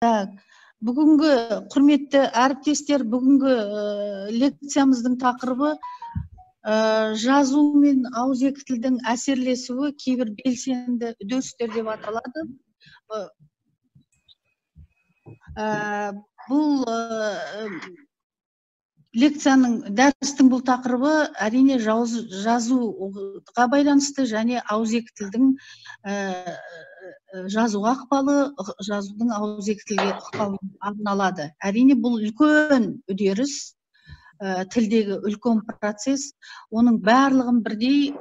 Так, бүгінгі, құрметті әріптестер, бүгінгі лекциямыздың тақырыбы жазу мен ауызекі тілдің әсерлесуі кейбір белсенді үдерістер деп аталады. Бұл лекцияның, дәрістің бұл тақырыбы, әрине, жазуға байланысты және ауызекі тілдің жазуға ықпалы, жазудың ауызекі тілге ықпалы арналады. Әрине, бұл үлкен үдеріс, тілдегі үлкен процесс, оның барлығын бірдей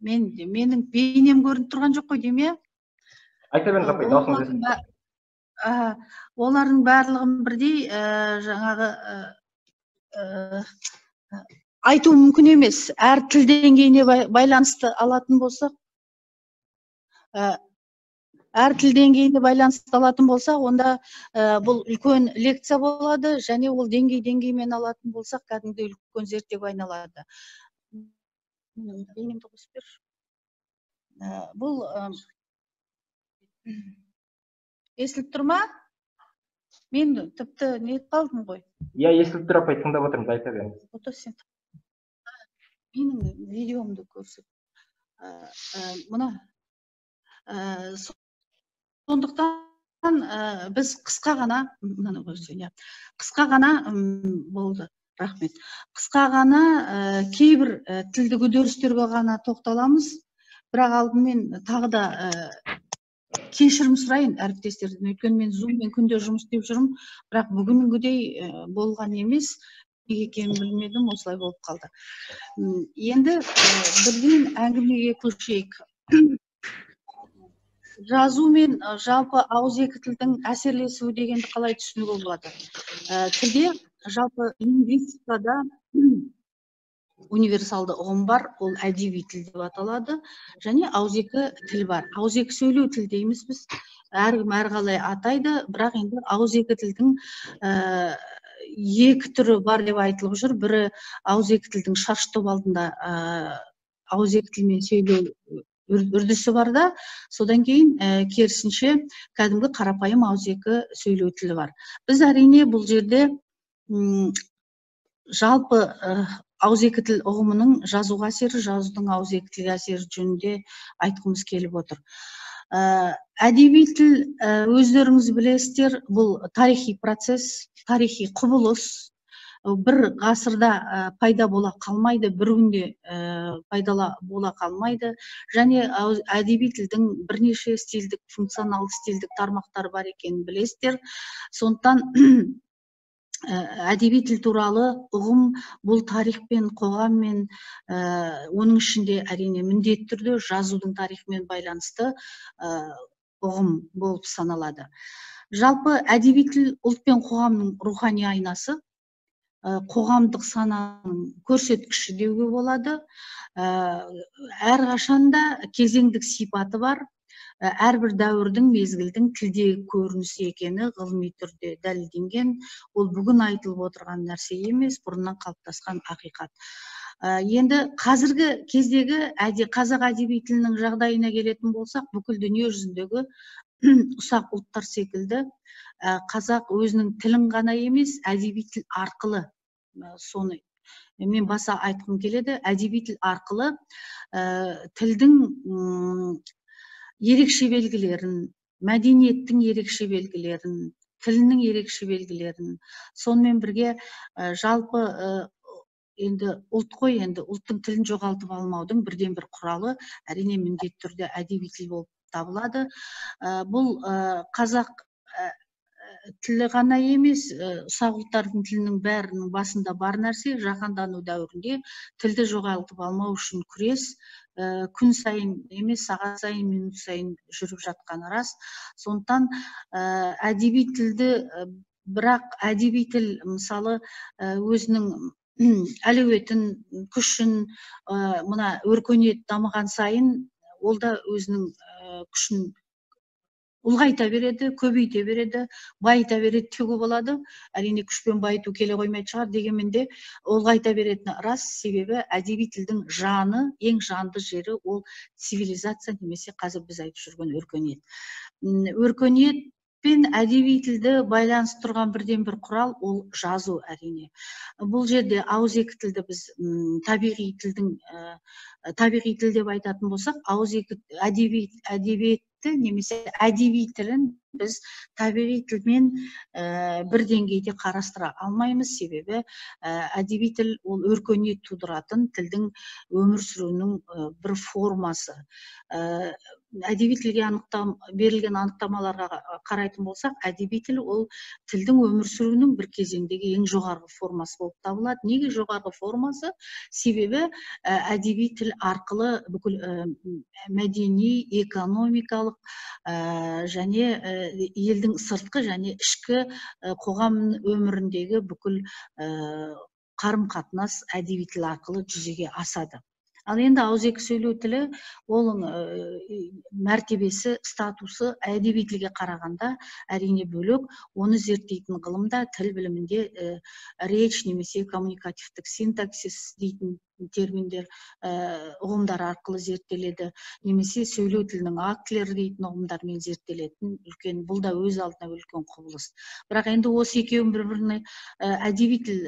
менің бейнем көрініп тұрған жоқ қой деймін, иә? Айта беріңіз, апай, даусыңыз. Олардың барлығын бірдей жаңағы айту мүмкін емес. Әр тіл деңгейіне байланысты алатын болсақ, әр тіл деңгейіне байланысты алатын болсақ, онда бұл үлкен лекция болады, және ол деңгей деңгеймен алатын болсақ, кәдімгідей үлкен зерттеуге айналады. Бейнемді қосып берші. Бұл естіліп тұр ма? Мен тіпті не қалдым ғой. Иә, естіліп тұр, апай, тыңдап отырмыз, айта беріңіз. Ото, сен менің видеомды көрсет. Мына сондықтан біз қысқа ғана мынаны көрсетейін, иә. Қысқа ғана болды, рахмет. Қысқа ғана кейбір тілдік үдерістерге ғана тоқталамыз. Бірақ алдымен тағы да кешірім сұрайын әріптестерден, өйткені мен Zoom-мен күнде жұмыс істеп жүрмін, бірақ бүгінгідей болған емес, неге екенін білмедім, осылай болып қалды. Енді бірден әңгімеге көшейік. Жазу мен жалпы ауызекі тілдің әсерлесуі дегенді қалай түсінуге болады? Тілде, жалпы лингвистикада универсалды ұғым бар, ол әдеби тіл деп аталады, және ауызекі тіл бар. Ауызекі сөйлеу тіл дейміз біз, әркім әрқалай атайды, бірақ енді ауызекі тілдің екі түрі бар деп айтылып жүр. Бірі ауызекі тілдің шаршы топ алдында ауызекі тілмен сөйлеу үрдісі бар да, содан кейін керісінше кәдімгі қарапайым ауызекі сөйлеу тілі бар. Біз, әрине, бұл жерде жалпы ауызекі тіл ұғымының жазуға әсері, жазудың ауызекі тілге әсері жөнінде айтқымыз келіп отыр. Әдеби тіл, өздеріңіз білесіздер, бұл тарихи процесс, тарихи құбылыс. Бір ғасырда пайда бола қалмайды, бір күнде пайда бола қалмайды. Және әдеби тілдің бірнеше стильдік, функционалды стильдік тармақтары бар екенін білесіздер. Сондықтан әдеби тіл туралы ұғым бұл тарихпен, қоғаммен, оның ішінде, әрине, міндетті түрде жазудың тарихымен байланысты ұғым болып саналады. Жалпы әдеби тіл ұлт пен қоғамның рухани айнасы, қоғамдық сананың көрсеткіші деуге болады. Әрқашанда кезеңдік сипаты бар, әрбір дәуірдің, мезгілдің тілдегі көрінісі екені ғылыми түрде дәлелденген. Ол бүгін айтылып отырған нәрсе емес, бұрыннан қалыптасқан ақиқат. Енді қазіргі кездегі қазақ әдеби тілінің жағдайына келетін болсақ, бүкіл дүние жүзіндегі ұсақ ұлттар секілді қазақ өзінің тілін ғана емес, әдеби тіл арқылы, соны мен баса айтқым келеді, әдеби тіл арқылы тілдің ерекше белгілерін, мәдениеттің ерекше белгілерін, тілінің ерекше белгілерін, сонымен бірге жалпы енді ұлт қой, енді ұлттың тілін жоғалтып алмаудың бірден бір құралы, әрине, міндетті түрде әдеби тіл болып табылады. Бұл қазақ тілі ғана емес, ұсақ ұлттардың тілінің бәрінің басында бар нәрсе. Жаһандану дәуірінде тілді жоғалтып алмау үшін күрес күн сайын емес, сағат сайын, минут сайын жүріп жатқаны рас. Сондықтан әдеби тілді, бірақ әдеби тіл, мысалы, өзінің әлеуетін, күшін, мына өркениет дамыған сайын ол да өзінің күшін Ұлғайта береді, көбейте береді, байыта береді деуге болады. Әрине, күшпен байыту келе қоймайтын шығар, дегенмен де ұлғайта беретіні рас. Себебі әдеби тілдің жаны, ең жанды жері ол цивилизация немесе қазір біз айтып жүрген өркениет. Өркениет пен әдеби тілді байланыстырып тұрған бірден бір құрал ол жазу, әрине. Бұл жерде ауызекі тілді біз табиғи тілдің, табиғи тіл деп айтатын болсақ, ауызекі әдеби әдебиетті немесе әдеби тілін біз табиғи тілмен бір деңгейде қарастыра алмаймыз. Себебі әдеби тіл ол өркениет тудыратын тілдің өмір сүруінің бір формасы. Әдеби тілге берілген анықтамаларға қарайтын болсақ, әдеби тіл ол тілдің өмір сүруінің бір кезеңдегі ең жоғарғы формасы болып табылады. Неге жоғарғы формасы? Себебі әдеби тіл арқылы бүкіл мәдени, экономикалық және елдің сыртқы және ішкі қоғам өміріндегі бүкіл қарым қатынас әдеби тіл арқылы жүзеге асады. Ал енді ауызекі сөйлеу тілі, оның мәртебесі, статусы әдеби тілге қарағанда, әрине, бөлек. Оны зерттейтін ғылымда, тіл білімінде речь немесе коммуникативтік синтаксис дейтін терминдер, ұғымдар арқылы зерттеледі немесе сөйлеу тілінің актілері дейтін ұғымдармен зерттелетін үлкен, бұл да өз алдына үлкен құбылыс. Бірақ енді осы екеуін бір біріне әдеби тіл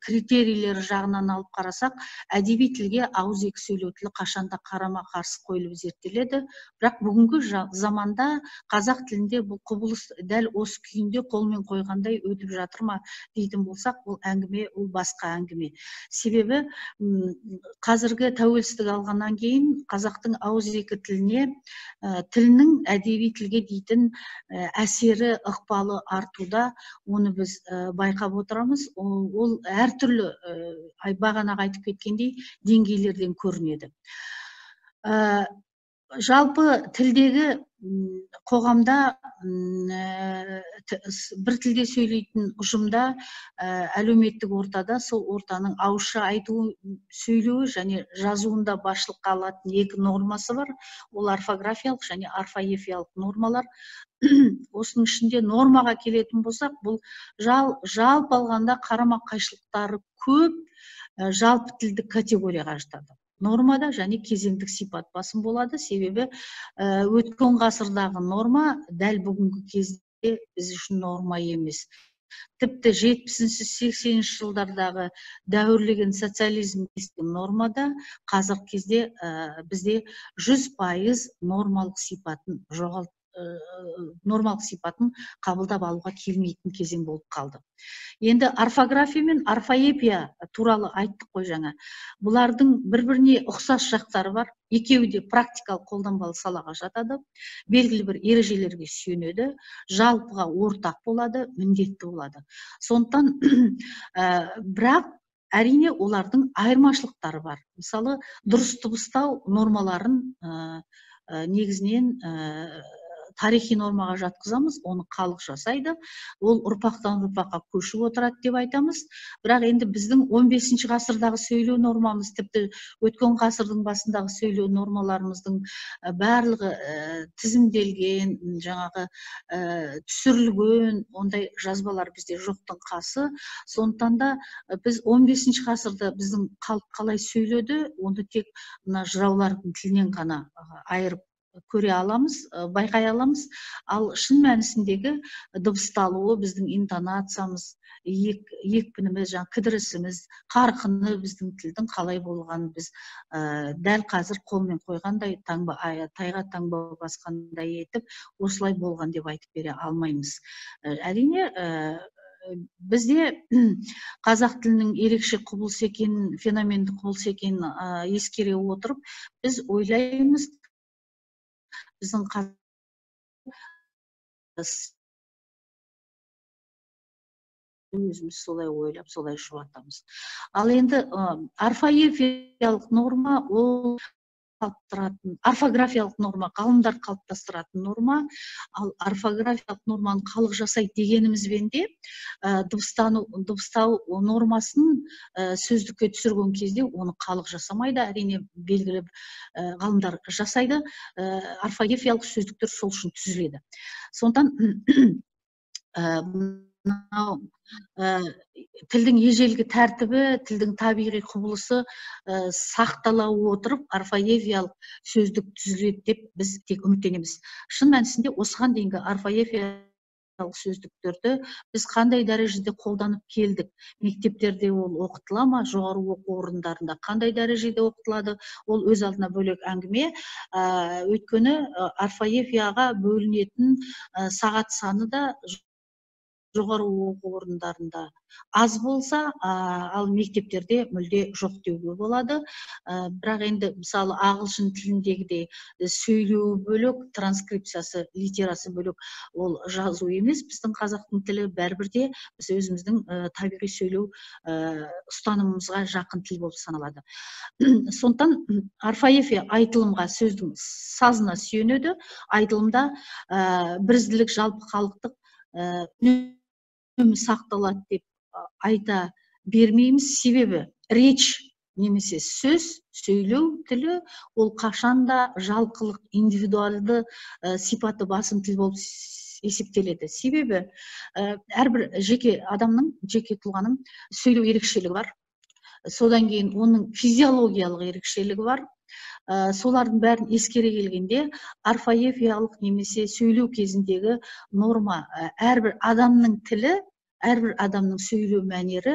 критерийлері жағынан алып қарасақ, әдеби тілге ауызекі сөйлеу тілі қашанда қарама қарсы қойылып зерттеледі. Бірақ бүгінгі заманда қазақ тілінде бұл құбылыс дәл осы күйінде қолмен қойғандай өтіп жатыр ма дейтін болсақ, ол әңгіме, ол басқа әңгіме. Себебі қазіргі тәуелсіздік алғаннан кейін қазақтың ауызекі тіліне, тілінің әдеби тілге дейтін әсері, ықпалы артуда. Оны біз байқап отырамыз. Ол әртүрлі, бағанағы айтып кеткендей, деңгейлерден көрінеді. Жалпы тілдегі қоғамда, бір тілде сөйлейтін ұжымда, әлеуметтік ортада сол ортаның ауызша айту, сөйлеуі және жазуында басшылыққа алатын екі нормасы бар. Ол орфографиялық және орфоэпиялық нормалар. Осының ішінде нормаға келетін болсақ, бұл жалпы алғанда қарама қайшылықтары көп жалпы тілдік категорияға жатады. Нормада және кезеңдік сипат басым болады. Себебі өткен ғасырдағы норма дәл бүгінгі кезде біз үшін норма емес. Тіпті 70-80 жылдардағы дәуірлеген социализм нормада қазіргі кезде бізде 100% нормалық сипатын жоғалт нормалық сипатын қабылдап алуға келмейтін кезең болып қалды. Енді орфография мен орфоэпия туралы айттық қой жаңа. Бұлардың бір біріне ұқсас жақтары бар. Екеуі де практикалық қолданбалы салаға жатады, белгілі бір ережелерге сүйенеді, жалпыға ортақ болады, міндетті болады. Сондықтан бірақ, әрине, олардың айырмашылықтары бар. Мысалы, дұрыс дыбыстау нормаларын негізінен тарихи нормаға жатқызамыз. Оны халық жасайды, ол ұрпақтан ұрпаққа көшіп отырады деп айтамыз. Бірақ енді біздің 15 ғасырдағы сөйлеу нормамыз, тіпті өткен ғасырдың басындағы сөйлеу нормаларымыздың барлығы тізімделген, жаңағы түсірілген ондай жазбалар бізде жоқтың қасы. Сондықтан да біз 15 ғасырда біздің халық қалай сөйледі, оны тек мына жыраулардың тілінен ғана айырып көре аламыз, байқай аламыз. Ал шын мәнісіндегі дыбысталуы, біздің интонациямыз, екпініміз, жаңағы кідірісіміз, қарқыны біздің тілдің қалай болғанын біз дәл қазір қолмен қойғандай, таңба, тайға таңба басқандай етіп, осылай болған деп айтып бере алмаймыз. Әрине, бізде қазақ тілінің ерекше құбылыс екенін, феноменді құбылыс екенін ескере отырып, біз ойлаймыз, біздің өзіміз солай ойлап, солай жұбатамыз. Ал енді орфоэпиялық норма ол қалыптастыратын, орфографиялық норма ғалымдар қалыптастыратын норма. Ал орфографиялық норманы халық жасайды дегенімізбен де, дыбыстау нормасын сөздікке түсірген кезде оны халық жасамайды, әрине, белгілі ғалымдар жасайды. Орфоэпиялық сөздіктер сол үшін түзіледі. Сондықтан мынау тілдің ежелгі тәртібі, тілдің табиғи құбылысы сақтала отырып, орфоэпиялық сөздік түзіледі деп біз тек үміттенеміз. Шын мәнісінде, осыған дейінгі орфоэпиялық сөздіктерді біз қандай дәрежеде қолданып келдік? Мектептерде ол оқытыла ма, жоғары оқу орындарында қандай дәрежеде оқытылады, ол өз алдына бөлек әңгіме. Өйткені орфоэпияға бөлінетін сағат саны да жоғары оқу орындарында аз болса, ал мектептерде мүлде жоқ деуге болады. Бірақ енді, мысалы, ағылшын тіліндегідей сөйлеуі бөлек, транскрипциясы, литерасы бөлек ол жазу емес. Біздің қазақтың тілі бәрібір де біз өзіміздің табиғи сөйлеу ұстанымымызға жақын тіл болып саналады. Сондықтан орфоэпия айтылымға, сөздің сазына сүйенеді. Айтылымда бірізділік жалпы халықтық үнемі сақталады деп айта бермейміз, себебі речь немесе сөз, сөйлеу тілі ол қашанда жалқылық, индивидуалды сипаты басым тіл болып есептеледі. Себебі әрбір жеке адамның, жеке тұлғаның сөйлеу ерекшелігі бар, содан кейін оның физиологиялық ерекшелігі бар. Солардың бәрін ескере келгенде, орфоэпиялық немесе сөйлеу кезіндегі норма, әрбір адамның тілі, әрбір адамның сөйлеу мәнері,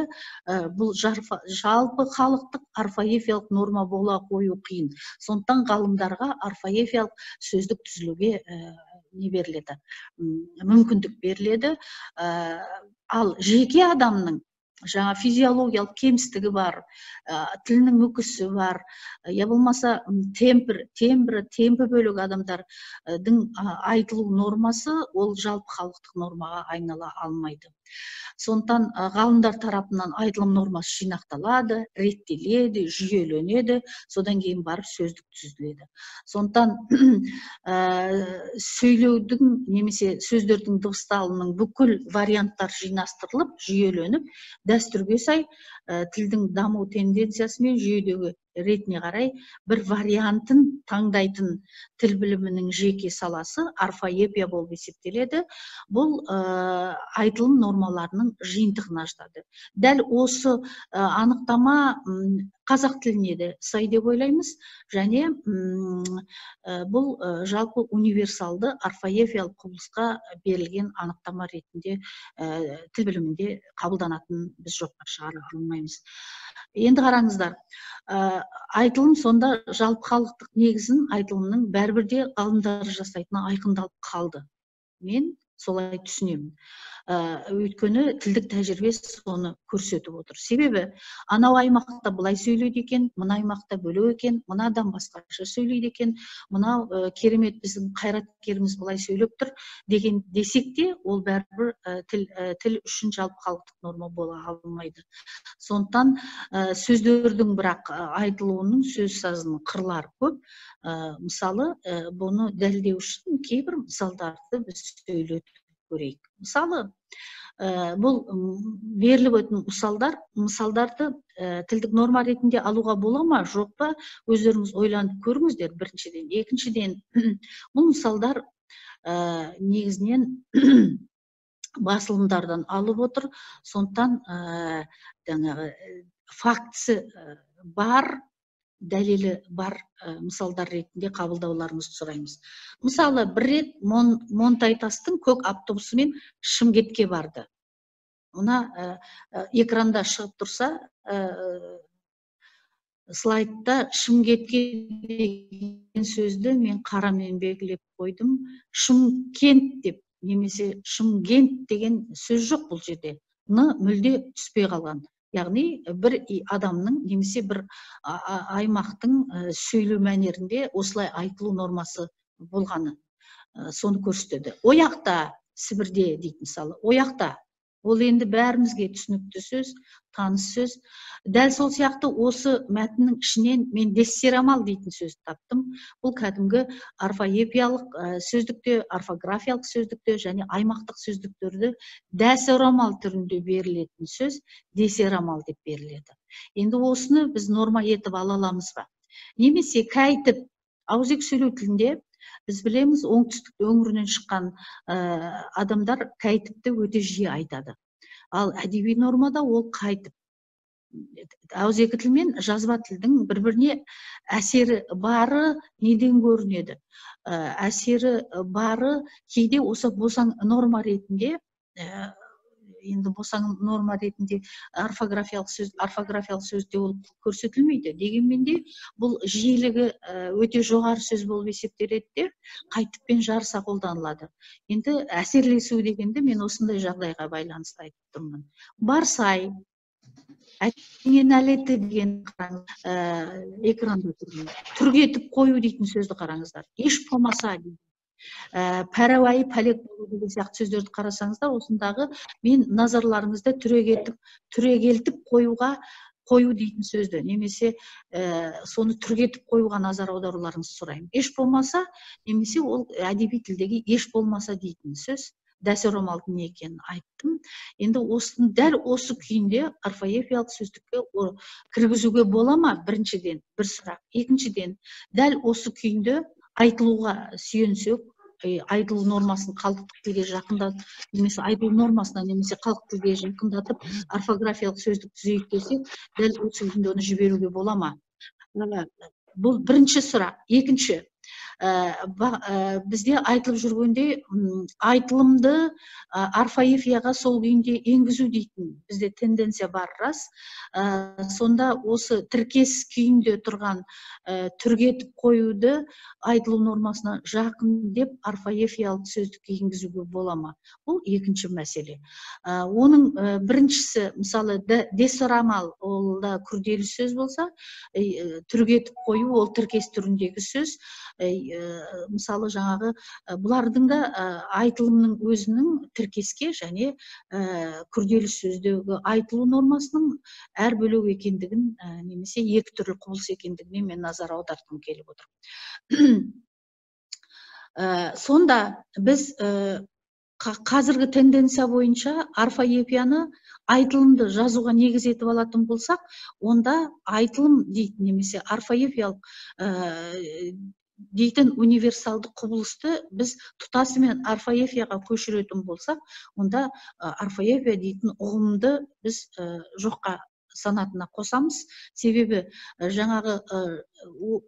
бұл жалпы халықтық орфоэпиялық норма бола қою қиын. Сондықтан ғалымдарға орфоэпиялық сөздік түзілуге не беріледі, мүмкіндік беріледі. Ал жеке адамның жаңа физиологиялық кемістігі бар, тілінің мүкісі бар, я болмаса темпр, тембрі, темпі бөлек адамдардың айтылу нормасы ол жалпы халықтық нормаға айнала алмайды. Сондықтан ғалымдар тарапынан айтылым нормасы жинақталады, реттеледі, жүйеленеді, содан кейін барып сөздік түзіледі. Сондықтан сөйлеудің немесе сөздердің дыбысталуының бүкіл варианттары жинастырылып, жүйеленіп, дәстүрге сай, тілдің даму тенденциясы мен жүйедегі ретіне қарай бір вариантын таңдайтын тіл білімінің жеке саласы орфоэпия болып есептеледі. Бұл айтылым нормаларының жиынтығына жатады. Дәл осы анықтама қазақ тіліне де сай деп ойлаймыз және бұл жалпы универсалды орфоэпиялық құбылысқа берілген анықтама ретінде тіл білімінде қабылданатынын біз жоққа шығара алмаймыз. Енді қараңыздар, айтылым сонда жалпы халықтық негізін айтылымның бәрібір де ғалымдар жасайтыны айқындалып қалды. Мен солай түсінемін. Өйткені тілдік тәжірибе соны көрсетіп отыр. Себебі анау аймақта былай сөйлейді екен, мына аймақта бөлек екен, мына адам басқаша сөйлейді екен, мынау керемет біздің қайраткеріміз былай сөйлеп тұр деген десек те, ол бәрібір тіл үшін жалпы халықтық норма бола алмайды. Сондықтан сөздердің бірақ айтылуының, сөз сазының қырлары көп. Мысалы, бұны дәлелдеу үшін кейбір мысалдарды біз сөйлетіп көрейік. Мысалы, бұл беріліп өткен мысалдарды тілдік норма ретінде алуға бола ма, жоқ па, өздеріңіз ойланып көріңіздер біріншіден. Екіншіден, бұл мысалдар негізінен басылымдардан алып отыр. Сондықтан жаңағы фактісі бар, дәлелі бар мысалдар ретінде қабылдауларыңызды сұраймыз. Мысалы, бір рет Монтайтастың көк автобусымен Шымкентке барды. Мына экранда шығып тұрса, слайдта Шымкентке деген сөзді мен қарамен белгілеп қойдым. Шымкент деп немесе Шымкент деген сөз жоқ бұл жерде. Н мүлде түспей қалған. Яғни бір адамның немесе бір аймақтың сөйлеу мәнерінде осылай айтылу нормасы болғаны соны көрсетеді. Ояқта, Сібірде дейді, мысалы, ояқта Ол енді бәрімізге түсінікті сөз, таныс сөз. Дәл сол сияқты осы мәтіннің ішінен мен дессерамал дейтін сөзді таптым. Бұл кәдімгі орфоэпиялық сөздікте, орфографиялық сөздікте және аймақтық сөздіктерді дәсорамал түрінде берілетін сөз десерамал деп беріледі. Енді осыны біз норма етіп ала аламыз ба? Немесе кәйтіп, ауызекі сөйлеу тілінде біз білеміз, оңтүстік өңірінен шыққан адамдар кәйтіпті өте жиі айтады. Ал әдеби нормада ол қайтып. Ауызекі тіл мен жазба тілдің бір-біріне әсері бары неден көрінеді? Әсері бары кейде осы босаң норма ретінде, енді босаң норма ретінде орфографиялық сөз, орфографиялық сөзде ол көрсетілмейді. Дегенмен де бұл жиілігі өте жоғары сөз болып есептеледі де, қайтыппен жарыса қолданылады. Енді әсерлесу дегенде мен осындай жағдайға байланысты айтып тұрмын. Барсай, әттеңе нәлеті деген қараңыз, экранда тұрған. Түргетіп қою дейтін сөзді қараңыздар. Еш болмаса дейді. Пәрәуайы пәлек болу деген сияқты сөздерді қарасаңыздар, осындағы мен назарларыңызды түрегелтіп қоюға, қою дейтін сөзді, немесе соны түргетіп қоюға назар аударуларыңызды сұраймын. Еш болмаса, немесе ол әдеби тілдегі еш болмаса дейтін сөз, дәсорамалдың не екенін айттым. Енді осының дәл осы күйінде орфоэпиялық сөздікке кіргізуге бола ма? Біріншіден, бір сұрақ. Екіншіден, дәл осы күйінде айтылуға сүйенсек, айтылу нормасын халықтық тілге жақындатып, немесе айтылу нормасына, немесе халықтық тілге жақындатып, орфографиялық сөздік түзейік десек, дәл осы күйінде оны жіберуге бола ма? Бұл бірінші сұрақ. Екінші, бізде айтылып жүргенде, айтылымды орфоэпияға сол күйінде енгізу дейтін бізде тенденция бар, рас. Сонда осы тіркес күйінде тұрған түргетіп қоюды айтылу нормасына жақын деп орфоэпиялық сөздікке енгізуге бола ма? Бұл екінші мәселе. Оның біріншісі, мысалы, десорамал, ол да күрделі сөз болса, түргетіп қою ол тіркес түріндегі сөз. Мысалы, жаңағы, бұлардың да айтылымның өзінің тіркеске және күрделі сөздегі айтылу нормасының әр бөлек екендігін, немесе екі түрлі құбылыс екендігіне мен назар аудартқым келіп отыр. Сонда біз қазіргі тенденция бойынша орфоэпияны айтылымды жазуға негіз етіп алатын болсақ, онда айтылым дейтін немесе орфоэпиялық дейтін универсалды құбылысты біз тұтасымен орфоэпияға көшіретін болсақ, онда орфоэпия дейтін ұғымды біз жоққа санатына қосамыз. Себебі жаңағы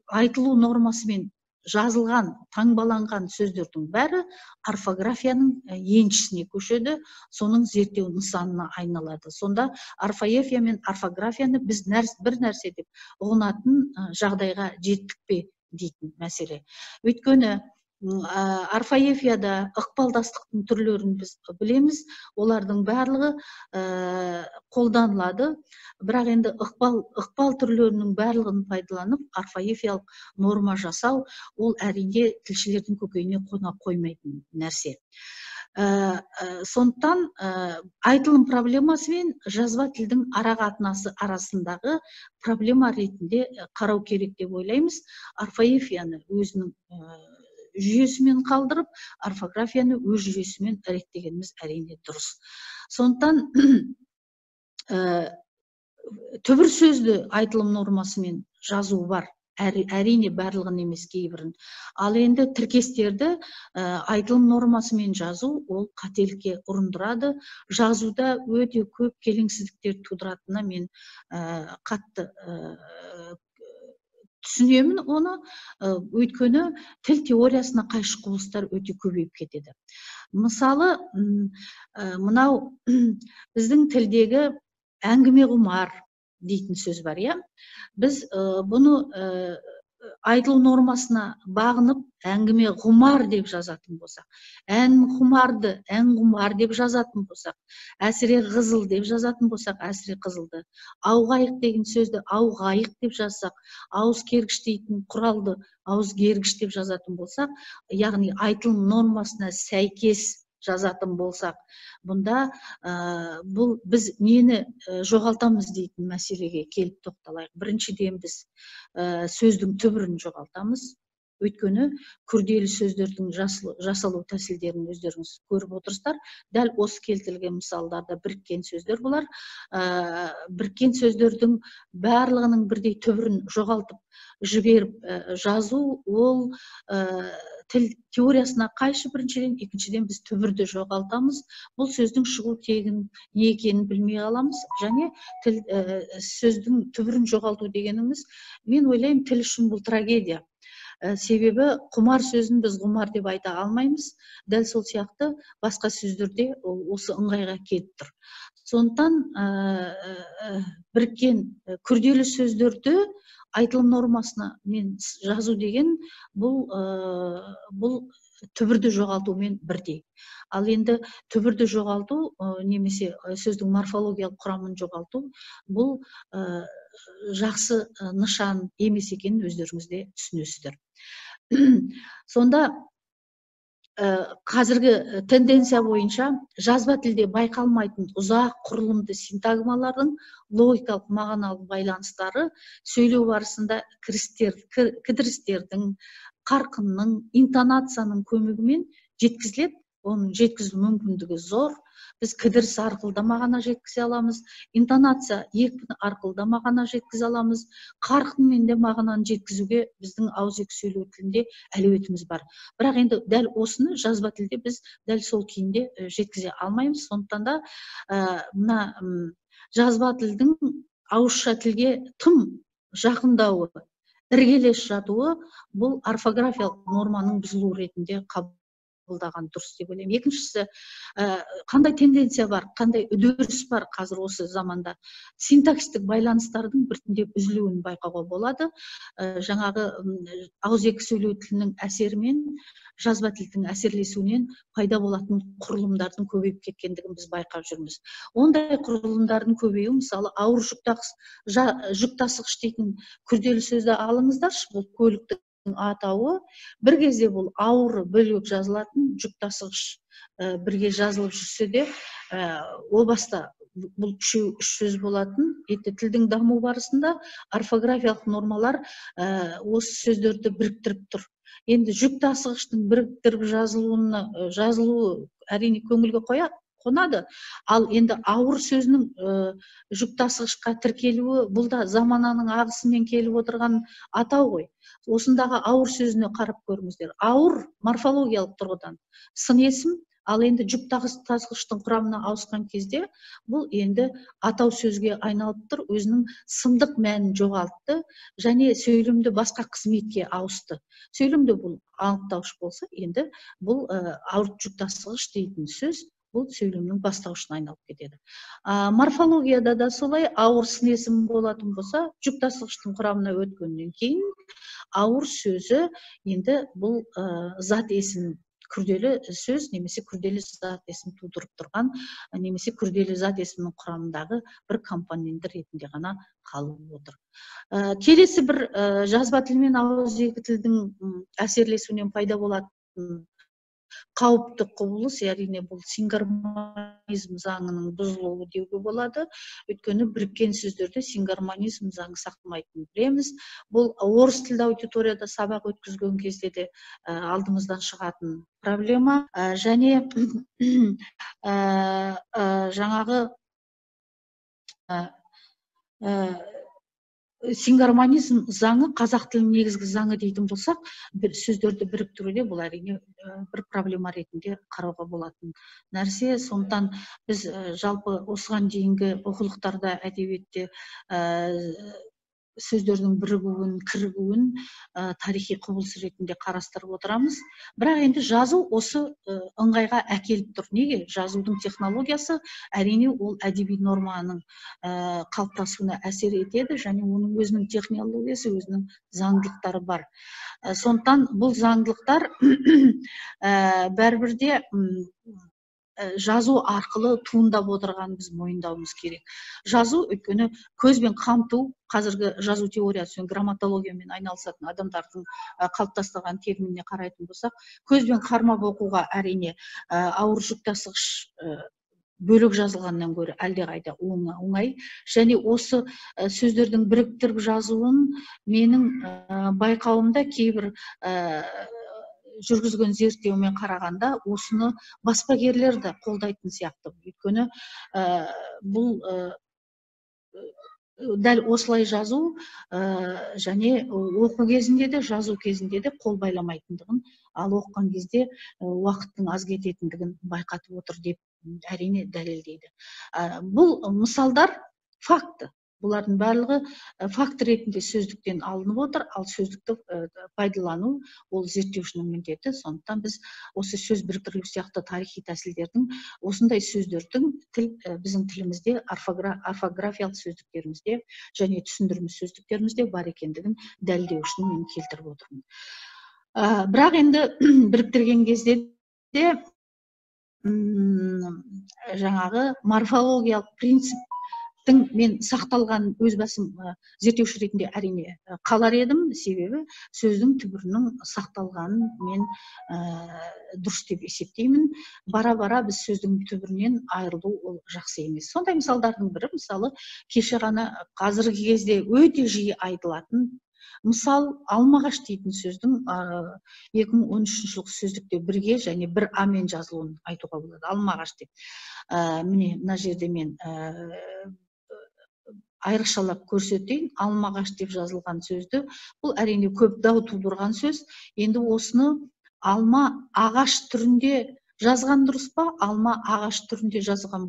айтылу нормасымен жазылған, таңбаланған сөздердің бәрі орфографияның еншісіне көшеді, соның зерттеу нысанына айналады. Сонда орфоэпия мен орфографияны біз бір нәрсе деп ұғынатын жағдайға жеттік пе дейтін мәселе. Өйткені орфоэпияда ықпалдастықтың түрлерін біз білеміз, олардың барлығы қолданылады, бірақ енді ықпал түрлерінің барлығын пайдаланып орфоэпиялық норма жасау ол әрине тілшілердің көкейіне қона қоймайтын нәрсе. Сондықтан айтылым проблемасы мен жазба тілдің ара қатынасы арасындағы проблема ретінде қарау керек деп ойлаймыз. Орфоэпияны өзінің жүйесімен қалдырып, орфографияны өз жүйесімен реттегеніміз әрине дұрыс. Сондықтан түбір сөзді айтылым нормасымен жазу бар, әрине барлығын емес, кейбірін. Ал енді тіркестерді айтылым нормасымен жазу ол қателікке ұрындырады. Жазуда өте көп келеңсіздіктер тудыратынына мен қатты түсінемін оны, өйткені тіл теориясына қайшы құбылыстар өте көбейіп кетеді. Мысалы, мынау біздің тілдегі әңгіме құмар дейтін сөз бар, иә? Біз бұны айтылу нормасына бағынып әңгіме ғұмар деп жазатын болсақ, ән құмарды ән құмар деп жазатын болсақ, әсіре қызыл деп жазатын болсақ, әсіре қызылды, ауғайық деген сөзді ауғайық деп жазсақ, ауыз кергіш дейтін құралды ауыз кергіш деп жазатын болсақ, яғни айтылым нормасына сәйкес жазатын болсақ, бұнда бұл біз нені жоғалтамыз дейтін мәселеге келіп тоқталайық. Біріншіден, біз сөздің түбірін жоғалтамыз. Өйткені күрделі сөздердің жасалу тәсілдерін өздеріңіз көріп отырсыздар. Дәл осы келтірілген мысалдарда біріккен сөздер бұлар. Біріккен сөздердің барлығының бірдей түбірін жоғалтып жіберіп жазу ол тіл теориясына қайшы біріншіден, екіншіден, біз түбірді жоғалтамыз. Бұл сөздің шығу тегін не екенін білмей қаламыз. Және тіл, сөздің түбірін жоғалту дегеніміз, мен ойлаймын, тіл үшін бұл трагедия. Себебі құмар сөзін біз ғұмар деп айта алмаймыз. Дәл сол сияқты басқа сөздерде осы ыңғайға келіп тұр. Сондықтан біріккен күрделі сөздерді айтылым нормасына мен жазу деген бұл түбірді жоғалтумен бірдей. Ал енді түбірді жоғалту немесе сөздің морфологиялық құрамын жоғалту бұл жақсы нышан емес екенін өздеріңіз де түсінесіздер. Сонда қазіргі тенденция бойынша жазба тілде байқалмайтын ұзақ құрылымды синтагмалардың логикалық мағыналық байланыстары сөйлеу барысында кірістер, кідірістердің, қарқынның, интонацияның көмегімен жеткізіледі. Оның жеткізу мүмкіндігі зор. Біз кідіріс арқылы да мағына жеткізе аламыз, интонация, екпін арқылы да мағына жеткізе аламыз, қарқынмен де мағынаны жеткізуге біздің ауызекі сөйлеу тілінде әлеуетіміз бар. Бірақ енді дәл осыны жазба тілде біз дәл сол күйінде жеткізе алмаймыз. Сондықтан да мына жазба тілдің ауызша тілге тым жақындауы, іргелес жатуы бұл орфографиялық норманың бұзылуы ретінде қабылдаған дұрыс деп ойлаймын. Екіншісі, қандай тенденция бар, қандай үдеріс бар? Қазір осы заманда синтаксистік байланыстардың біртіндеп үзілуін байқауға болады. Жаңағы ауызекі сөйлеу тілінің әсерімен жазба тілдің әсерлесуінен пайда болатын құрылымдардың көбейіп кеткендігін біз байқап жүрміз. Ондай құрылымдардың көбеюі, мысалы, ауыр жүк тасығыш дейтін күрделі сөзді алыңыздаршы. Бұл көліктің атауы. Бір кезде бұл ауыр бөлек жазылатын, жүк тасығыш бірге жазылып жүрсе де, о баста бұл үшеу үш сөз болатын. Енді тілдің даму барысында орфографиялық нормалар осы сөздерді біріктіріп тұр. Енді жүк тасығыштың біріктіріп жазылуы әрине көңілге қонады. Ал енді ауыр сөзінің жүк тасығышқа тіркелуі, бұл да замананың ағысымен келіп отырған атау ғой. Осындағы ауыр сөзіне қарап көріңіздер. Ауыр морфологиялық тұрғыдан сын есім, ал енді жүк тасығыштың құрамына ауысқан кезде бұл енді атау сөзге айналып тұр, өзінің сындық мәнін жоғалтты және сөйлемді басқа қызметке ауысты. Сөйлемде бұл анықтауыш болса, енді бұл ауыр жүк тасығыш дейтін сөз бұл сөйлемнің бастауышына айналып кетеді. Морфологияда да солай: ауыр сын есім болатын болса, жүк тасығыштың құрамына өткеннен кейін ауыр сөзі енді бұл зат есім, күрделі сөз немесе күрделі зат есім тудырып тұрған немесе күрделі зат есімнің құрамындағы бір компоненті ретінде ғана қалып отыр. Келесі бір жазба тіл мен ауызекі тілдің әсерлесуінен пайда болатын қауіпті құбылыс, әрине, бұл сингармонизм заңының бұзылуы деуге болады. Өйткені біріккен сөздерде сингармонизм заңы сақталмайтынын білеміз. Бұл орыс тілді аудиторияда сабақ өткізген кезде де алдымыздан шығатын проблема. Және жаңағы сингармонизм заңы қазақ тілінің негізгі заңы дейтін болсақ, бір сөздерді біріктіруде бұл, әрине, бір проблема ретінде қарауға болатын нәрсе. Сондықтан біз жалпы осыған дейінгі оқулықтарда, әдебиетте сөздердің бірігуін, кірігуін тарихи құбылыс ретінде қарастырып отырамыз. Бірақ енді жазу осы ыңғайға әкеліп тұр. Неге? Жазудың технологиясы, әрине, ол әдеби норманың қалыптасуына әсер етеді және оның өзінің технологиясы, өзінің заңдылықтары бар. Сондықтан бұл заңдылықтар бәрібір де жазу арқылы туындап отырғанын біз мойындауымыз керек. Жазу, өйткені көзбен қамту, қазіргі жазу теориясы мен грамматологиямен айналысатын адамдардың қалыптастырған терминіне қарайтын болсақ, көзбен қармап оқуға әрине ауыр жүк тасығыш бөлек жазылғаннан гөрі әлдеқайда оңай. Және осы сөздердің біріктіріп жазуын менің байқауымда кейбір жүргізген зерттеумен қарағанда осыны баспагерлер де қолдайтын сияқты. Өйткені бұл дәл осылай жазу және оқу кезінде де, жазу кезінде де қол байламайтындығын, ал оқыған кезде уақыттың аз кететіндігін байқатып отыр деп әрине дәлелдейді. Бұл мысалдар факті. Бұлардың барлығы факт ретінде сөздіктен алынып отыр, ал сөздікті пайдалану ол зерттеушінің міндеті. Сондықтан біз осы сөз біріктірілу сияқты тарихи тәсілдердің, осындай сөздердің біздің тілімізде, орфографиялық сөздіктерімізде және түсіндірме сөздіктерімізде бар екендігін дәлелдеу үшін мен келтіріп отырмын. Бірақ енді біріктірген кезде де жаңағы морфологиялық принцип мен сақталған өз басым зерттеуші ретінде әрине қалар едім, себебі сөздің түбірінің сақталғанын мен дұрыс деп есептеймін. Бара-бара біз сөздің түбірінен айырылу ол жақсы емес. Сондай мысалдардың бірі, мысалы, кеше ғана қазіргі кезде өте жиі айтылатын мысал алмағаш дейтін сөздің 2013 жылғы сөздікте бірге және бір а-мен жазылуын айтуға болады. Алмағаш деп. Міне мына жерде мен айрықшалап көрсетейін. Алмағаш деп жазылған сөзді, бұл әрине көп дау тудырған сөз. Енді осыны алма ағаш түрінде жазған дұрыс па, алма ағаш түрінде жазған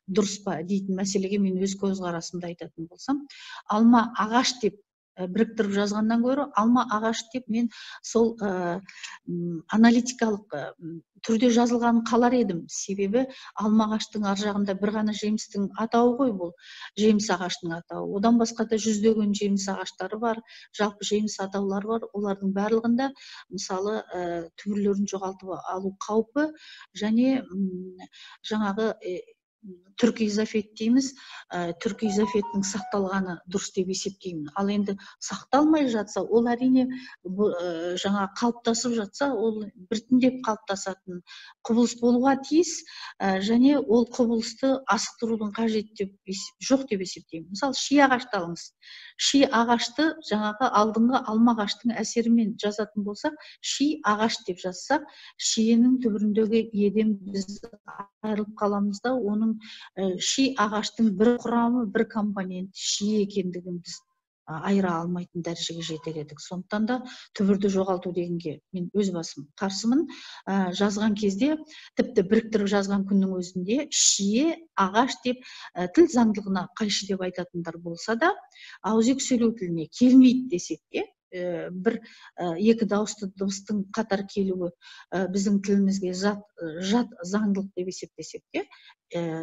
дұрыс па дейтін мәселеге мен өз көзқарасымды айтатын болсам, алма ағаш деп біріктіріп жазғаннан гөрі алма ағаш деп мен сол аналитикалық түрде жазылғанын қалар едім. Себебі алма ағаштың ар жағында бір ғана жемістің атауы ғой, бұл жеміс ағашының атауы. Одан басқа да жүздеген жеміс ағаштары бар, жалпы жеміс атаулары бар. Олардың барлығында мысалы түбірлерін жоғалтып алу қаупі және жаңағы түркі изофет дейміз, түркі изофеттің сақталғаны дұрыс деп есептеймін. Ал енді сақталмай жатса, ол әрине жаңа қалыптасып жатса, ол біртіндеп қалыптасатын құбылыс болуға тиіс, және ол құбылысты асықтырудың қажеті жоқ деп есептеймін. Мысалы, ши ағашты алыңыз. Ши ағашты жаңағы алдыңғы алма ағаштың әсерімен жазатын болсақ, ши ағаш деп жазсақ, шиенің түбіріндегі еден біз айырылып қаламыз да, оның ши ағаштың бір құрамы, бір компоненті ши екендігін біз айыра алмайтын дәрежеге жетер едік. Сондықтан да түбірді жоғалту дегенге мен өз басым қарсымын. Жазған кезде, тіпті біріктіріп жазған күннің өзінде шие ағаш деп тіл заңдылығына қайшы деп айтатындар болса да, ауызекі сөйлеу тіліне келмейді десек те, бір екі дауысты дыбыстың қатар келуі біздің тілімізге жат заңдылық деп есептесек те,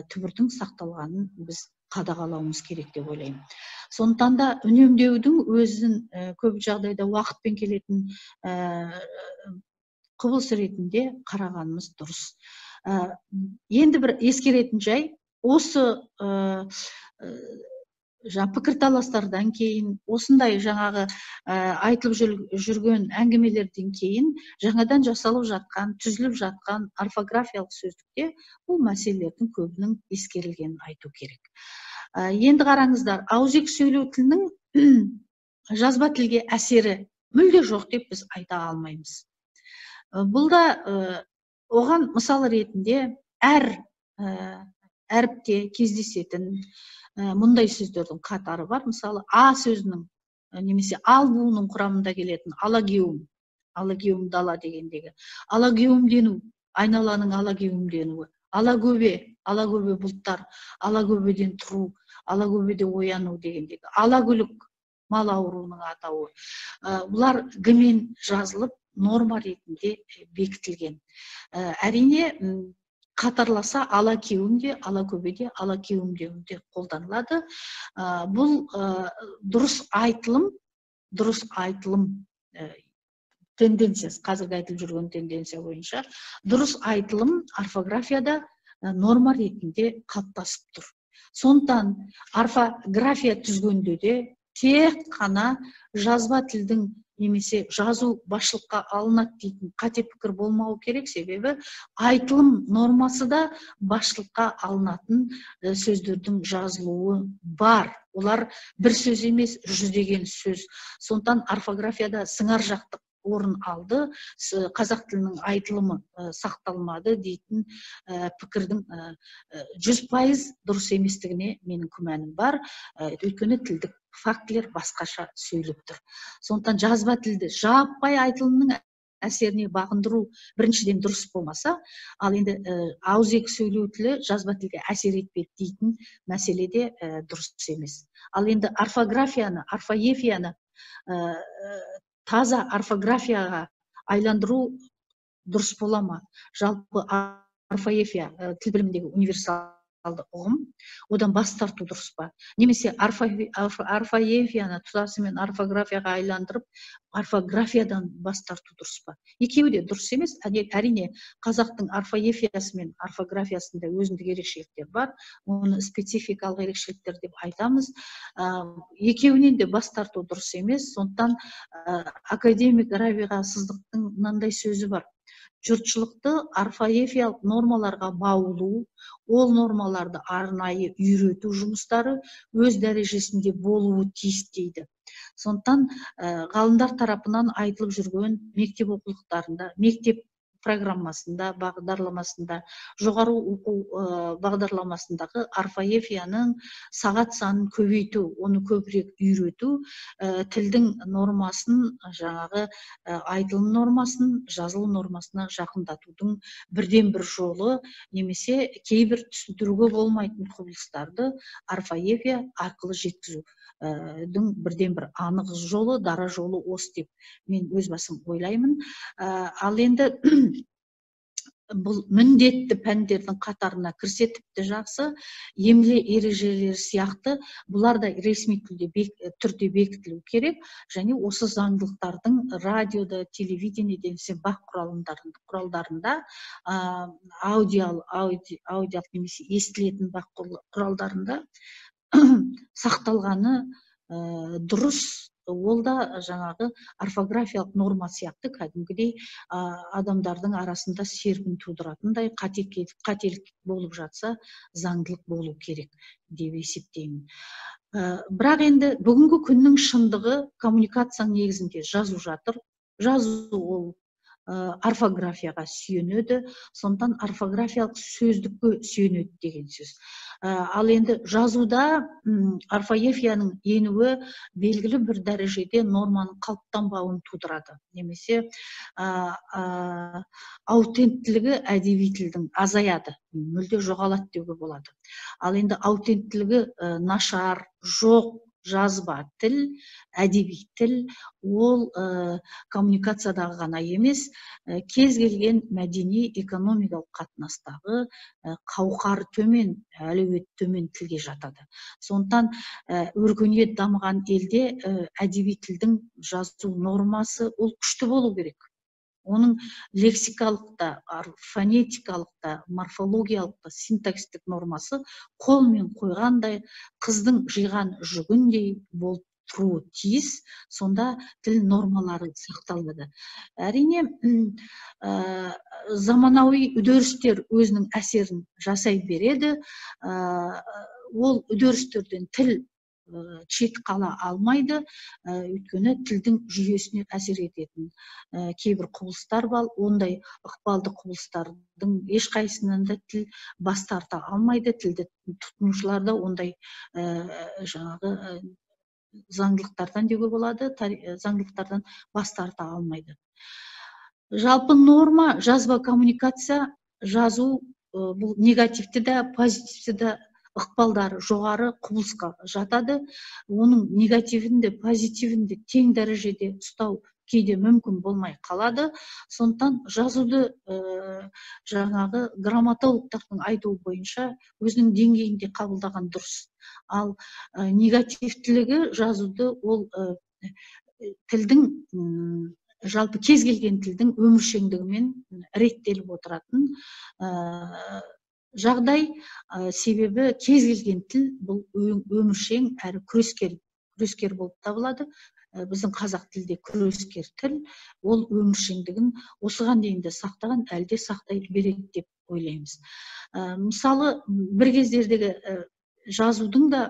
түбірдің сақталғанын біз қадағалауымыз керек деп ойлаймын. Сондықтан да үнемдеудің өзін көп жағдайда уақытпен келетін құбылыс ретінде қарағанымыз дұрыс. Енді бір ескеретін жай, осы пікірталастардан кейін, осындай жаңағы айтылып жүрген әңгімелерден кейін жаңадан жасалып жатқан, түзіліп жатқан орфографиялық сөздікте бұл мәселелердің көбінің ескерілгенін айту керек. Енді қараңыздар, ауызекі сөйлеу тілінің жазба тілге әсері мүлде жоқ деп біз айта алмаймыз. Бұл да оған мысал ретінде әр әріпте кездесетін мұндай сөздердің қатары бар. Мысалы, а сөзінің немесе ал буынының құрамында келетін алагеум, алагеум дала дегендегі, алагеумдену, айналаның алагеумденуі, алагөбе, алагөбе бұлттар, алагөбеден тұру, алагөбеде ояну дегендегі, алагүлік мал ауруының атауы. Бұлар г-мен жазылып, норма ретінде бекітілген. Әрине, қатарласа ала кеуім де, ала көбе де, ала кеуімдеуім де қолданылады. Бұл дұрыс айтылым тенденциясы, қазіргі айтылып жүрген тенденция бойынша дұрыс айтылым орфографияда норма ретінде қалыптасып тұр. Сондықтан орфография түзгенде де тек қана жазба тілдің немесе жазу басшылыққа алынады дейтін қате пікір болмауы керек, себебі айтылым нормасы да басшылыққа алынатын сөздердің жазылуы бар. Олар бір сөз емес, жүздеген сөз. Сондықтан орфографияда сыңар жақтық орын алды, қазақ тілінің айтылымы сақталмады дейтін пікірдің 100% дұрыс еместігіне менің күмәнім бар. Өйткені тілдік фактілер басқаша сөйлеп тұр. Сондықтан жазба тілді жаппай айтылымның әсеріне бағындыру біріншіден дұрыс болмаса, ал енді ауызекі сөйлеу тілі жазба тілге әсер етпейді дейтін мәселе де дұрыс емес. Ал енді орфографияны, орфоэпияны таза орфографияға айландыру дұрыс бола ма? Жалпы орфоэпия тіл біліміндегі универсалды ұғым, одан бас тарту дұрыс па? Немесе орфоэпияны тұтасымен орфографияға айландырып, орфографиядан бас тарту дұрыс па? Екеуі де дұрыс емес. Әрине, қазақтың орфоэпиясы мен орфографиясында өзіндік ерекшеліктер бар, оны спецификалық ерекшеліктер деп айтамыз. Екеуінен де бас тарту дұрыс емес. Сондықтан академик Рабиға Сыздықтың мынандай сөзі бар: жұртшылықты орфоэпиялық нормаларға баулу, ол нормаларды арнайы үйрету жұмыстары өз дәрежесінде болуы тиіс дейді. Сондықтан ғалымдар тарапынан айтылып жүрген мектеп оқулықтарында, мектеп программасында, бағдарламасында, жоғары оқу бағдарламасындағы орфоэпияның сағат санын көбейту, оны көбірек үйрету, тілдің нормасын, жаңағы айтылым нормасын, жазылу нормасына жақындатудың бірден-бір жолы, немесе кейбір түсіндіруге болмайтын құбылыстарды орфоэпия арқылы жеткізу бірден-бір анық жолы, дара жолы осы деп мен өз басым ойлаймын. Ал енді бұл міндетті пәндердің қатарына кірсе тіпті жақсы, емле ережелері сияқты бұлар да ресми түрде бекітілу керек, және осы заңдылықтардың радиода, телевидениеде немесе бақ құралдарында, аудиалық немесе естілетін бақ құралдарында сақталғаны дұрыс. Ол да жаңағы орфографиялық норма сияқты кәдімгідей адамдардың арасында серпін тудыратындай қателік болып жатса, заңдылық болу керек деп есептеймін. Бірақ енді бүгінгі күннің шындығы коммуникацияның негізінде жазу жатыр. Жазу ол орфографияға сүйенеді, сондықтан орфографиялық сөздікке сүйенеді деген сөз. Ал енді жазуда орфоэпияның енуі белгілі бір дәрежеде норманың қалыптанбауын тудырады, немесе аутенттілігі әдеби тілдің азаяды, мүлде жоғалады деуге болады. Ал енді аутенттілігі нашар, жоқ жазба тіл, әдеби тіл, ол коммуникациядағы ғана емес, кез келген мәдени, экономикалық қатынастағы қауқары төмен, әлеуеті төмен тілге жатады. Сондықтан өркениет дамыған елде әдеби тілдің жазу нормасы ол күшті болу керек. Оның лексикалық та, фонетикалық та, морфологиялық та, синтаксистік нормасы қолмен қойғандай, қыздың жиған жүгіндей болып тұруы тиіс. Сонда тіл нормалары сақталады. Әрине, заманауи үдерістер өзінің әсерін жасай береді. Ол үдерістерден тіл шет қала алмайды, өйткені тілдің жүйесіне әсер ететін кейбір құбылыстар бар. Ондай ықпалды құбылыстардың ешқайсысынан да тіл бас тарта алмайды. Тілді тұтынушылар да ондай жаңағы заңдылықтардан деуге болады, заңдылықтардан бас тарта алмайды. Жалпы норма, жазба коммуникация, жазу бұл негативті де, позитивті де ықпалдары жоғары құбылысқа жатады. Оның негативін де, позитивін де тең дәрежеде ұстау кейде мүмкін болмай қалады. Сондықтан жазуды жаңағы грамматологтардың айтуы бойынша өзінің деңгейінде қабылдаған дұрыс. Ал негативтілігі жазуды ол тілдің, жалпы кез келген тілдің өміршеңдігімен реттеліп отыратын жағдай. Себебі кез келген тіл бұл өміршең әрі күрескер болып табылады. Біздің қазақ тілде күрескер тіл, ол өміршеңдігін осыған дейін де сақтаған, әлі де сақтай береді деп ойлаймыз. Мысалы, бір кездердегі жазудың да,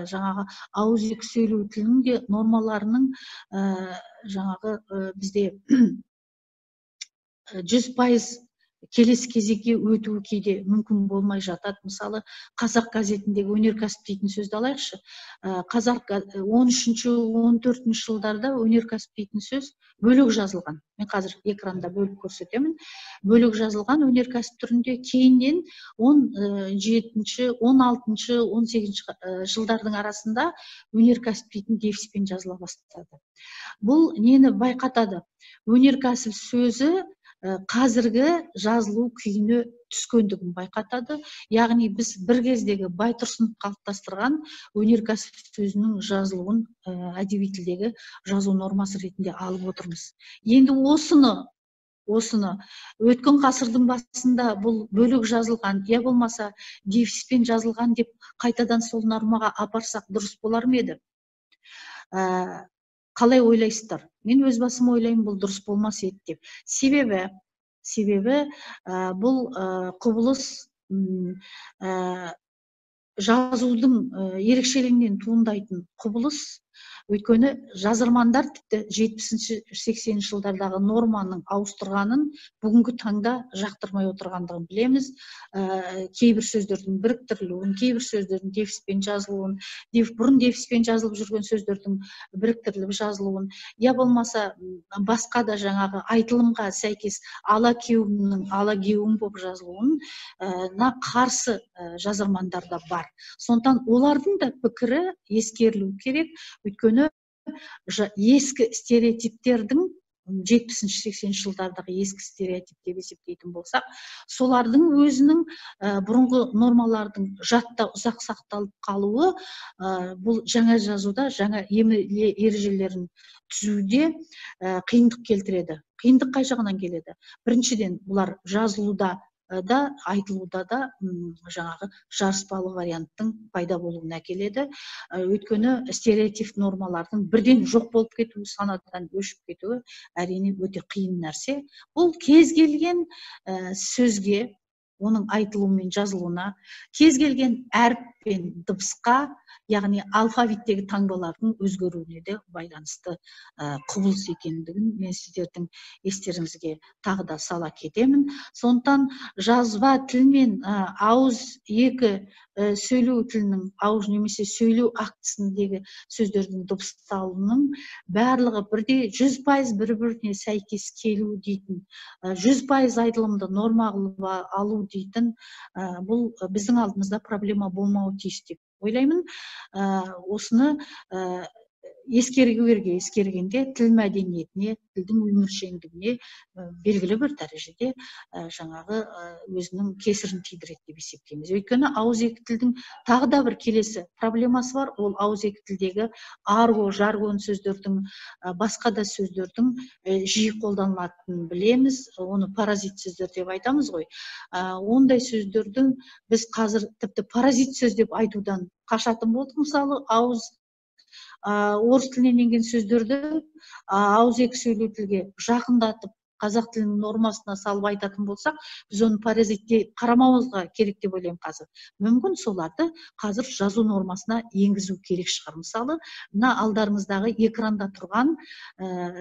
жаңағы ауызекі сөйлеу тілінің де нормаларының жаңағы бізде 100% келесі кезекке өтуі кейде мүмкін болмай жатады. Мысалы, Қазақ газетіндегі өнеркәсіп дейтін сөзді алайықшы. Қазақ 13-ші, 14-ші жылдарда өнеркәсіп дейтін сөз бөлек жазылған. Мен қазір экранда бөліп көрсетемін. Бөлек жазылған өнеркәсіп түрінде. Кейіннен 17-ші, 16-шы, 18-ші жылдардың арасында өнеркәсіп дейтін дефиспен жазыла бастады. Бұл нені байқатады? Өнеркәсіп сөзі қазіргі жазылу күйіне түскендігін байқатады. Яғни біз бір кездегі Байтұрсынов қалыптастырған өнеркәсіп сөзінің жазылуын әдеби тілдегі жазу нормасы ретінде алып отырмыз. Енді осыны өткен ғасырдың басында бұл бөлек жазылған, я болмаса дефиспен жазылған деп қайтадан сол нормаға апарсақ дұрыс болар ма еді? Қалай ойлайсыздар? Мен өз басым ойлаймын, бұл дұрыс болмас еді деп. Себебі бұл құбылыс жазудың ерекшелігінен туындайтын құбылыс. Өйткені жазырмандар тіпті 70-ші, 80-ші жылдардағы норманың ауыстырғанын бүгінгі таңда жақтырмай отырғандығын білеміз. Кейбір сөздердің біріктірілуін, кейбір сөздердің дефиспен жазылуын, бұрын дефиспен жазылып жүрген сөздердің біріктіріліп жазылуын, я болмаса басқа да жаңағы айтылымға сәйкес ала кеуімнің ала кеуім болып жазылуын на қарсы жазырмандар да бар. Сондықтан олардың да пікірі ескерілу керек. Өйткені ескі стереотиптердің 70-ші, 80-ші жылдардағы ескі стереотип деп есептейтін болсақ, солардың өзінің бұрынғы нормалардың жадта ұзақ сақталып қалуы бұл жаңа жазуда, жаңа ережелерін түзуде қиындық келтіреді. Қиындық қай жағынан келеді? Біріншіден, бұлар жазылуда да, айтылуда да жаңағы жарыспалы варианттың пайда болуына әкеледі. Өйткені стереотип нормалардың бірден жоқ болып кетуі, санадан өшіп кетуі әрине өте қиын нәрсе. Бұл кез келген сөзге, оның айтылуы мен жазылуына, кез келген әріп пен дыбысқа, яғни алфавиттегі таңбалардың өзгеруіне де байланысты құбылыс екендігін мен сіздердің естеріңізге тағы да сала кетемін. Сондықтан жазба тіл мен ауыз екі сөйлеу тілінің ауыз немесе сөйлеу актісіндегі сөздердің дыбысталуының барлығы бірдей 100% бір-біріне сәйкес келу дейтін, 100% айтылымды норма қылып алу дейтін, бұл біздің алдымызда проблема болмауы тиіс деп ойлаймын. Осыны ескергенде тіл мәдениетіне, тілдің өміршеңдігіне белгілі бір дәрежеде жаңағы өзінің кесірін тидіреді деп есептейміз. Өйткені ауызекі тілдің тағы да бір келесі проблемасы бар, ол ауызекі тілдегі арго, жаргон сөздердің, басқа да сөздердің жиі қолданылатынын білеміз. Оны паразит сөздер деп айтамыз ғой. Ондай сөздердің біз қазір тіпті паразит сөз деп айтудан қашатын болдық. Мысалы, орыс тілінен енген сөздерді ауызекі сөйлеу тілге жақындатып, қазақ тілінің нормасына салып айтатын болсақ, біз оны паразитке қарамауымызға керек деп ойлаймын қазір. Мүмкін соларды қазір жазу нормасына енгізу керек шығар. Мысалы, мына алдарыңыздағы экранда тұрған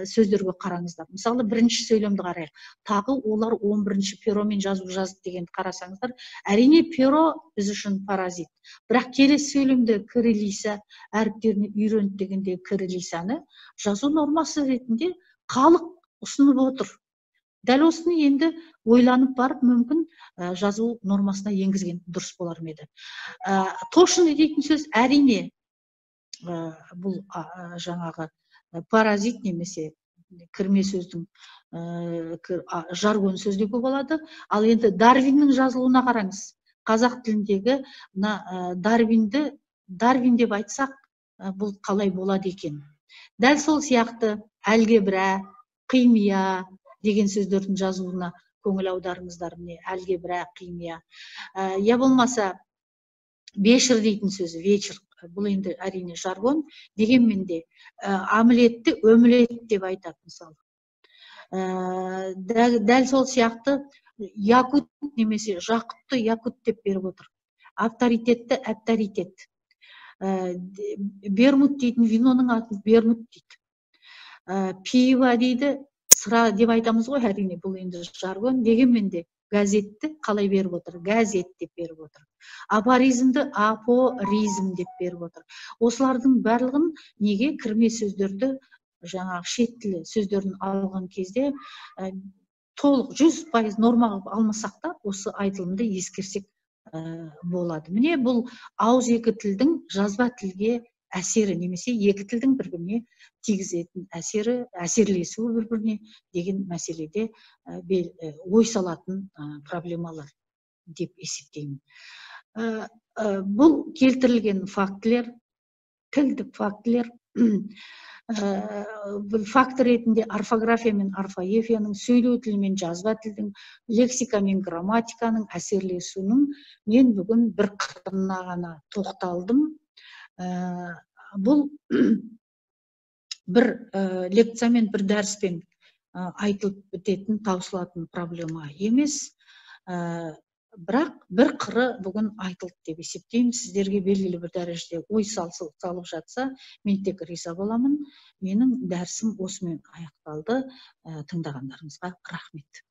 сөздерге қараңыздар. Мысалы, бірінші сөйлемді қарайық. Тағы олар 11-ші перомен жазу жазды дегенді қарасаңыздар, әрине перо біз үшін паразит. Бірақ келесі сөйлемде кириллица әріптеріне үйренді дегенде кириллицаны жазу нормасы ретінде халық ұсынып отыр. Дәл осыны енді ойланып барып мүмкін жазу нормасына енгізген дұрыс болар ма еді. Тошыны дейтін сөз әрине бұл жаңағы паразит немесе кірме сөздің жаргон сөз деуге болады. Ал енді Дарвиннің жазылуына қараңыз. Қазақ тіліндегі мына Дарвинді Дарвин деп айтсақ, бұл қалай болады екен? Дәл сол сияқты әлгебра, қимия деген сөздердің жазылуына Көңіл аударыңыздар, міне, алгебра, химия. Я болмаса бешір дейтін сөзі вечер, бұл енді әрине жаргон, дегенмен де омлетті өмлет деп айтады мысалы. Дәл сол сияқты якут немесе жақұтты якут деп беріп отыр. Авторитетті авторитет. Бермут дейтін виноның атын бермут дейді. Пиво дейді, сыра деп айтамыз ғой, әрине бұл енді жаргон, дегенмен де газетті қалай беріп отыр? Газет деп беріп отыр. Апоризмді апоризм деп беріп отыр. Осылардың барлығын неге кірме сөздерді, жаңағы шет тілі сөздерін алған кезде толық 100% норма қылып алмасақ та, осы айтылымды ескерсек болады. Міне, бұл ауызекі тілдің жазба тілге әсері немесе екі тілдің бір біріне тигізетін әсері, әсерлесуі бір біріне деген мәселеде ой салатын проблемалар деп есептеймін. Бұл келтірілген фактілер, тілдік фактілер, бұл факт ретінде орфография мен орфоэпияның, сөйлеу тілі мен жазба тілдің, лексика мен грамматиканың әсерлесуінің мен бүгін бір қырына ғана тоқталдым. Бұл бір лекциямен, бір дәріспен айтылып бітетін, таусылатын проблема емес. Бірақ бір қыры бүгін айтылды деп есептеймін. Сіздерге белгілі бір дәрежеде ой салып жатса, мен тек риза боламын. Менің дәрісім осымен аяқталды. Тыңдағандарыңызға рахмет.